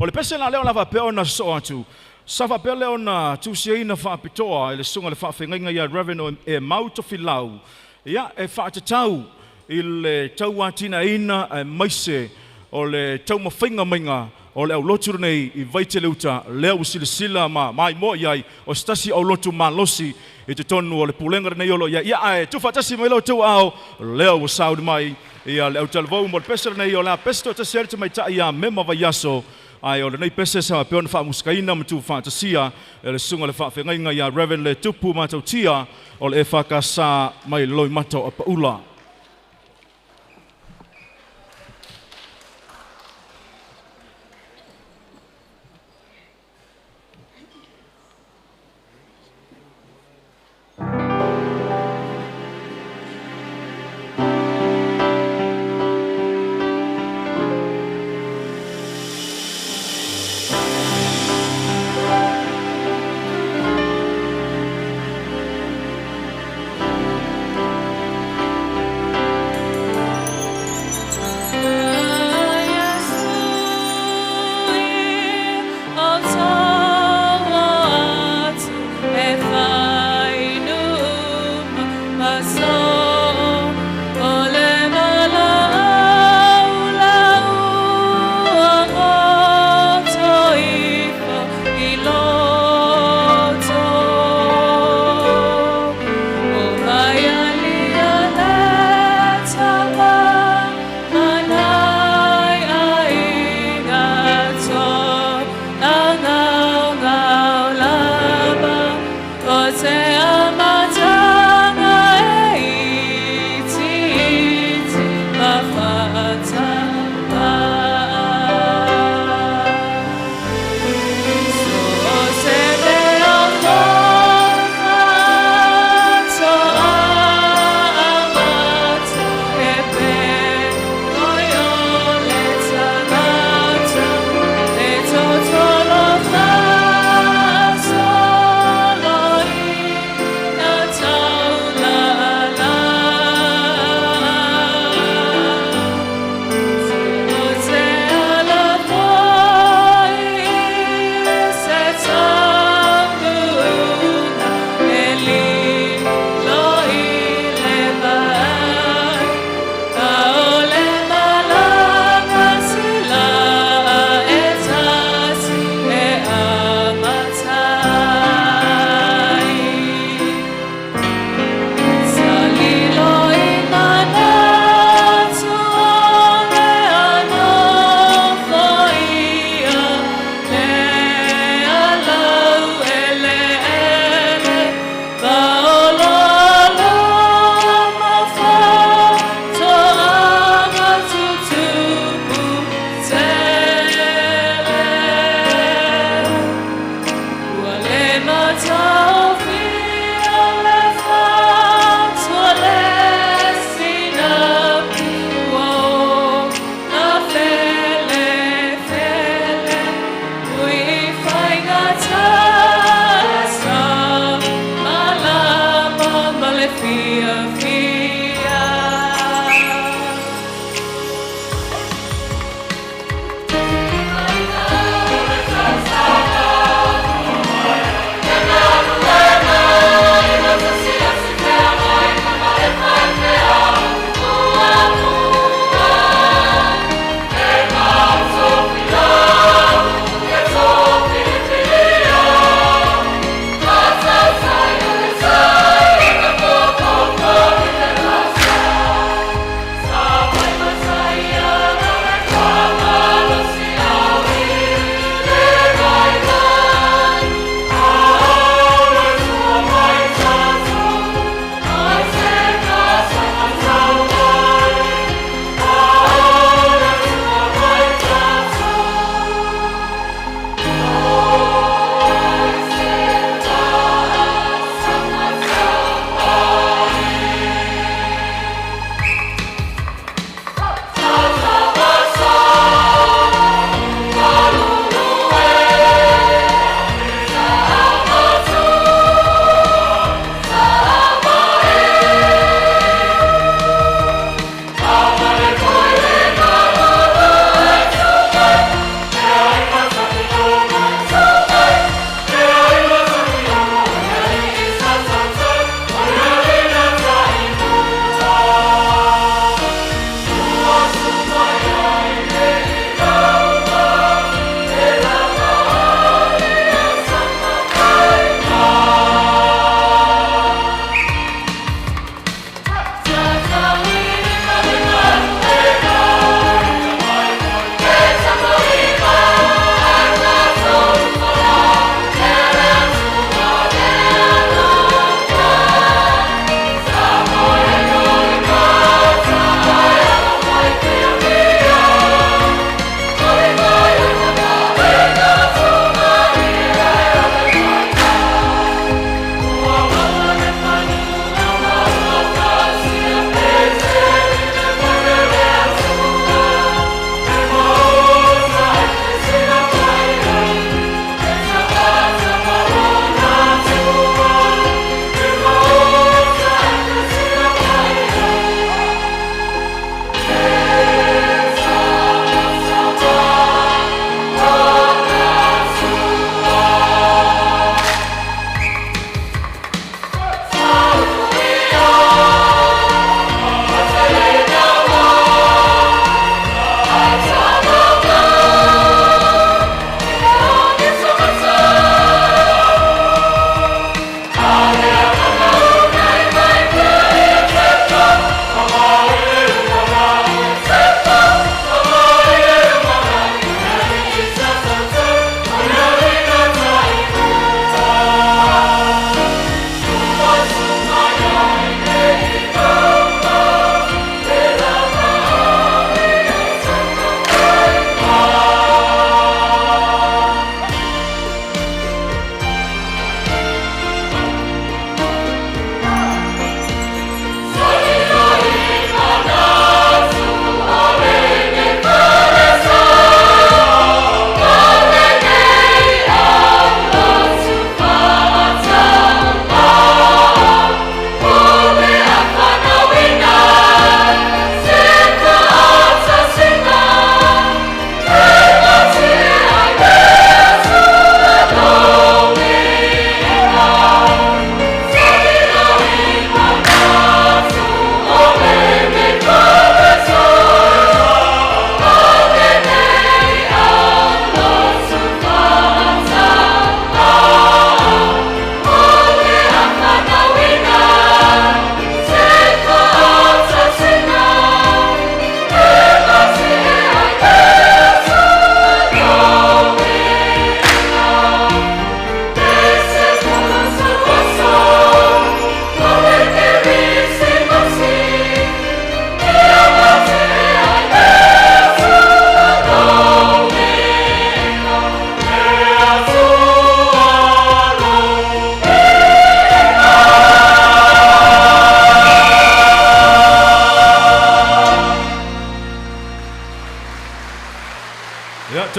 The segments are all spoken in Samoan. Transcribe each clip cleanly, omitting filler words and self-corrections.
O le pese la lea o le a faapea ona sosoo atu, sa faapea lea ona tusiaina faapitoa e le susuga i le faafeagaiga ia Reverend Emau Tofilau, ia, e faatatau i le tauatiaeina aemaise o le taumafaiga maiga o le aulotu lenei i Vaitele-uta, lea ua silasila ma maimoa i ai o se tasi aulotu malosi i totonu o le pulega lenei o lo o i ai. Ia, ae tuufaatasi mai lo outou aao, lea ua sauni mai ia le autalavou mo le pese lenei o le a pese toatasi ai le tamaitai ia Mema Vaiaso. Ae o lenei pese sa faapea ona faamusikaina ma tuufaatasia e le susuga i le faafeagaiga ia Reverend Letupu Matautia o le EFKS mai Loimata o Apaula.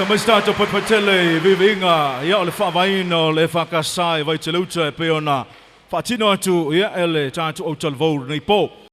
Mai se tatou patupatele i viiviiga ia o le faavaeina o le EFKS i Vaitele-uta e pei ona faatino atu ia e le tatou autalavou lenei po.